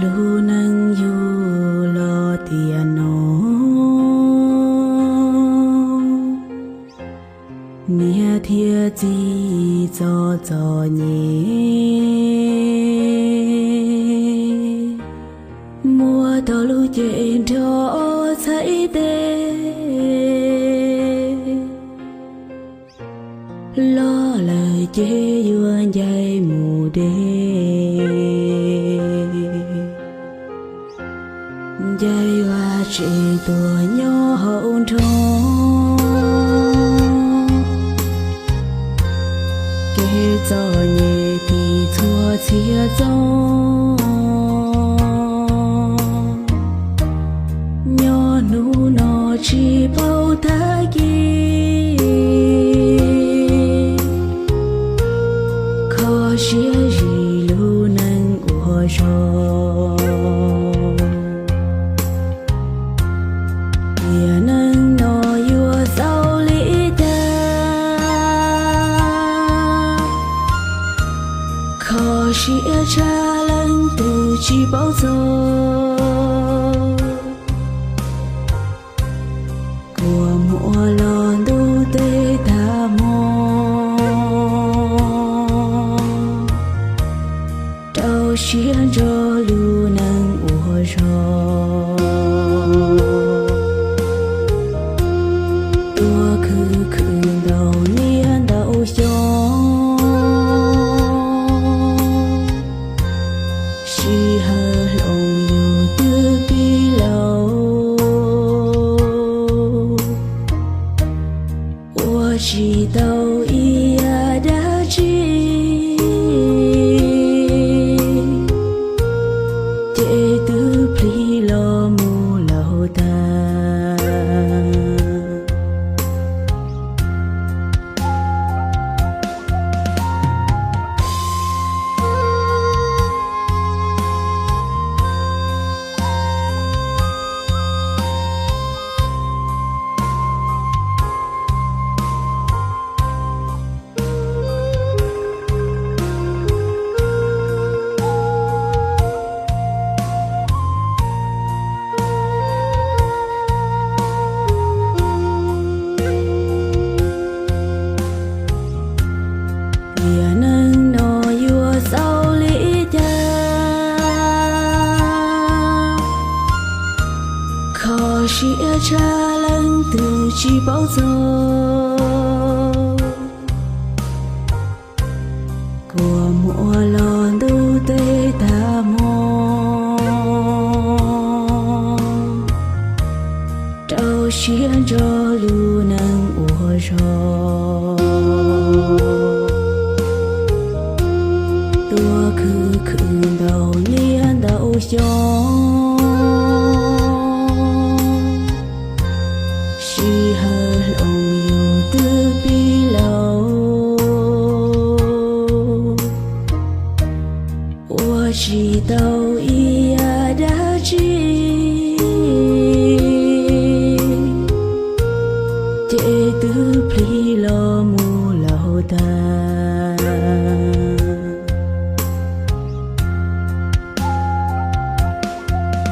Lub neej yug los tiam no, niam thiab txiv txom txom nyem, muab tau lub cev nrog txhais tes. Los lawm ces yuav ncaim mus deb, ncaim vaj tsev tuag nyob hauv nroog. Kev txom nyem tim txhua txhia txoog, nyob hnub no tsis paub tag kis. Kho siab zim lub neej ua zog, tiam neej no yuav xaus li cas. Kho siab tshaj leej twg tsis paub txog, kua muag los ntuj teb tag hmo. Rau siab ntso lub neej ua zog, tuag khwv khwv ntau niaj ntau xyoo. Sij hawm hloov yus twb pib laus, ua tsis tau ib yam dab tsi, ces twb plig los mus laus tag. Tiam neej no yuav xaus li cas, kho siab tshaj leej twg tsis paub txog. Kua muag los ntuj teb tag hmo, rau siab ntso lub neej ua zog.